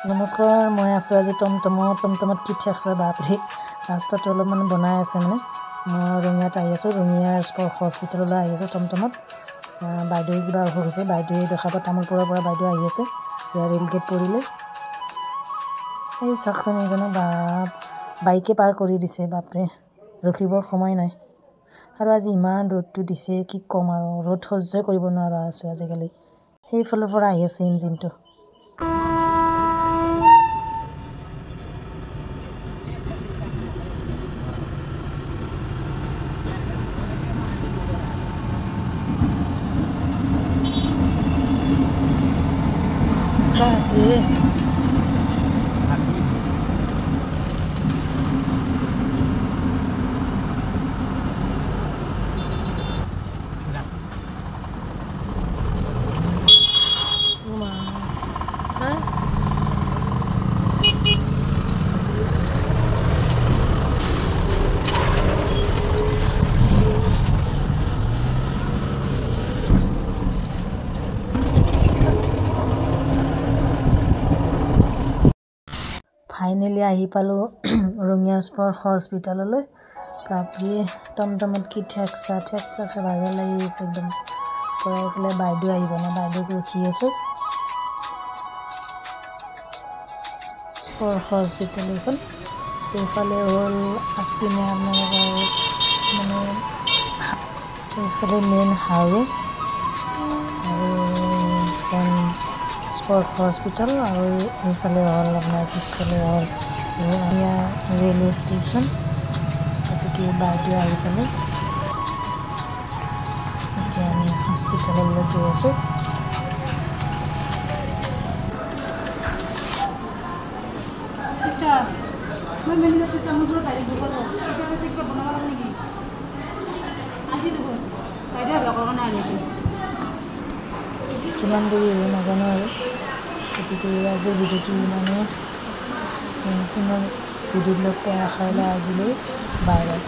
নমস্কাৰ, মই আছোঁ আজি টমটমত। টমটমত কি ঠেকছে বাপৰে, ৰাস্তাটো অলপমান বনাই আছে। মানে মই ৰঙিয়াত আহি আছোঁ, ৰঙিয়াৰ স্পৰ্শ হস্পিটেললৈ আহি আছোঁ টমটমত। বাইদেৱে কিবা অসুখ হৈছে, বাইদেৱে দেখাব তামোলপুৰৰ পৰা বাইদেউ আহি আছে। ইয়াৰ ৰে'ল গেট পৰিলে। এই চাওকচোন এইজনক, বাপ, বাইকে পাৰ কৰি দিছে বাপৰে, ৰখিবৰ সময় নাই। আৰু আজি ইমান ৰ'দটো দিছে, কি ক'ম আৰু, ৰ'দ সহ্যই কৰিব নোৱাৰা আছোঁ আজিকালি। সেইফালৰ পৰা আহি আছে ইঞ্জিনটো। বাপৰে, ফাইনেলি আহি পালোঁ ৰঙিয়া স্পৰ্শ হস্পিটেললৈ। বাপৰে, টমটমত কি ঠেকচা ঠেকচা, ভাগৰ লাগি গৈছে একদম। পৰা এইফালে বাইদেউ আহিব না, বাইদেউক ৰখি আছোঁ। স্পৰ্শ হস্পিটেল এইখন। এইফালে হ'ল আগপিনে আপোনালোকৰ, মানে এইফালে মেইন হাইৱে আৰু এইখন স্পৰ্শ হস্পিটেল, আৰু এইফালে হ'ল আপোনাৰ পিছফালে হ'ল ৰঙিয়া ৰেলৱে ষ্টেচন। গতিকে বাইদেউ আহি পালে, এতিয়া আমি হস্পিটেললৈ গৈ আছোঁ। কিমান দেৰি হ'ব নাজানো আৰু। গতিকে আজিৰ ভিডিঅ'টো ইমানেই। পুনৰ ভিডিঅ'ত লগ পোৱাৰ আশা আজিলৈ বাই বাই।